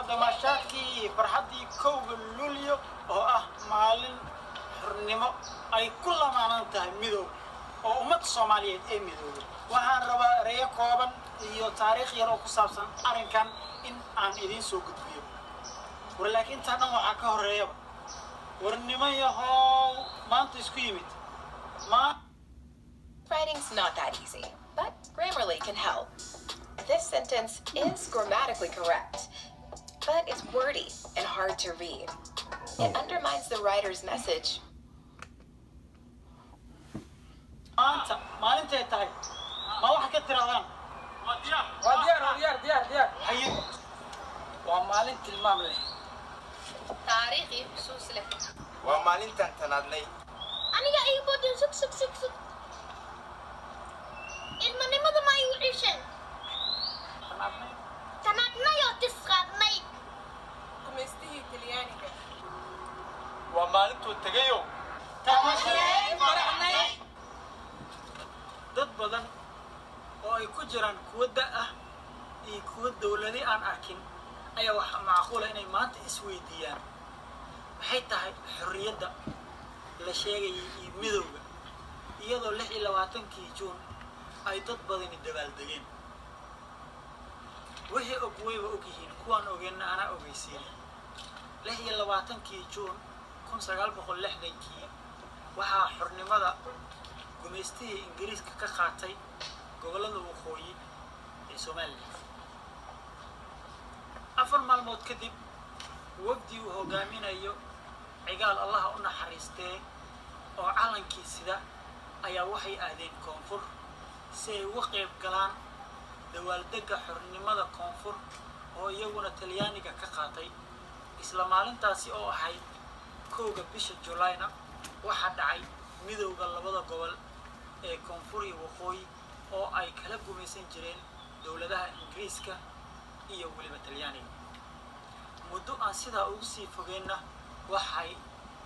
Damaashaadkii iyo farxaddii 1-ga Luulyo, oo ah maalin xornimo ay ku lamaanan tahay midoob oo ummadda Soomaaliyeed ay midoobay. Waxaan rabaa ereyo kooban iyo taariikh yar oo ku saabsan arrinkan in aan idiin soo gudbiyo. War laakiin intaa dhan waxaa ka horreeyaba, war niman yahow maanta isku yimid ma Writing's not that easy, but Grammarly can help. This sentence is grammatically correct, but it's wordy and hard to read. It undermines the writer's message. Maanta maalintay tahay ma waxa ka tirahdaan? Waa diyaar, waa diyaar, diyaar, diyaar. Haye. Waa maalin tilmaam leh. Taariikh iyo xusuus leh. Waa maalintaan tanaadnay. Aniga iga boodin. Sug, sug, sug, sug. Ilmanimada ma igu cisheen? Tanaadnay oo tisqaadnay. Gumaystihii Talyaaniga. Waa maalintuu tegayo. Faraxnay. Dad badan oo ay ku jiraan kuwo da ah iyo kuwo dowladi aan arkin ayaa waxaa macquula inay maanta isweydiiyaan: maxay tahay xorriyadda la sheegayay iyo midowga, iyadoo 26-kii Juun ay dad badani dabaaldegeen? Wixii og wayba og yihiin, kuwaan ogeenna anaa ogeysiinay. 26-kii Juun 1960-kii waxaa xornimada gumaystihii Ingiriiska ka qaatay gobollada waqooyi ee Somaliland. 4 maalmood kadib, wafdi uu hogaaminayo Cigaal, Allaha u naxariistee, oo calankii sida ayaa waxay aadeen koonfur si ay uga qayb galaan dawaaldegga xornimada koonfur oo iyaguna Talyaaniga ka qaatay. Isla maalintaasi oo ahayd 1-ga bisha Julayna waxaa dhacay midowda labada gobol ee koonfur iyo waqooyi oo ay kala gumaysan jireen dowladaha Ingiriiska iyo weliba Talyaaniga. Muddo aan sidaa ugu sii fogeenna, waxay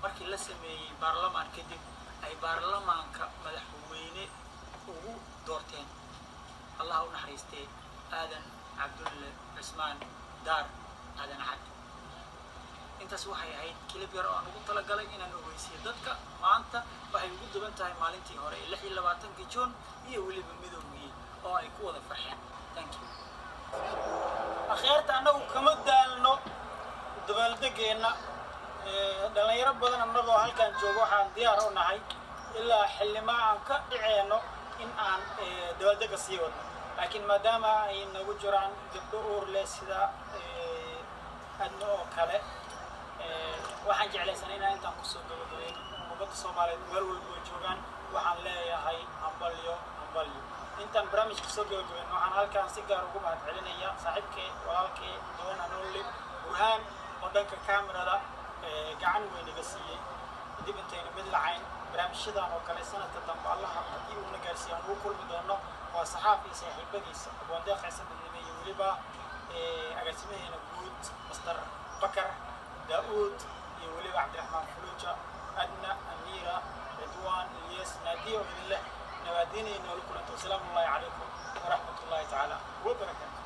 markii la sameeyey baarlamaan kadib ay baarlamaanka madaxweyne ugu doorteen, Allah u naxariistee, Aadan Cabdulle Cusmaan Daar, Aadan Cad. Intaas waxay ahayd clip yar oo aan ugu talagalay inaan ogeysiiyo dadka maanta waxay ugu duban tahay maalintii hore ee 26-kii Juun iyo weliba midoogii oo ay ku wada farxeen. Thank you. Akhyaarta, annagu kama daalno dabaaldegeenna. Dhalinyaro badan annagoo halkan joogo waxaan diyaar u nahay ilaa xildhibaan aan ka dhiceenno in aan dabaaldega sii wadno, laakiin maadaama ay nagu jiraan gabdho uur leh sida Adna oo kale, waxaan jeclaysanay inaan intaan kusoo gabagabayno. Ummadda Soomaaliyeed meel walba oo joogaan waxaan leeyahay hambalyo, hambalyo. Intaan barnaamijka soo gabagabayno, waxaan halkaan si gaar ugu mahad celinaya saaxiibkee, walaalkee, the one and only Burhaan oo dhanka kamerada gacan weyn iga siiyey. Dib intaynu mid lacayn barnaamijyadan oo kale sanadka dambe, Allaha haddii uuna gaarsiiyo, aan ugu kulmi doono, waa Saxaaf iyo saaxiibadiisa, Abwaandeeq Ciise Midnime iyo weliba agaasimaheena guud Master Bakar Daa'uud iyo weliba Cabdiraxmaan Fuluuja, Adna, Amiira, Ridwaan, Ilyas, Naadiya oo idin leh nabaadiinay noola kulanto. Wasalaamu ullahi calaykum waraxmat ullahi tacaala wabarakaatu.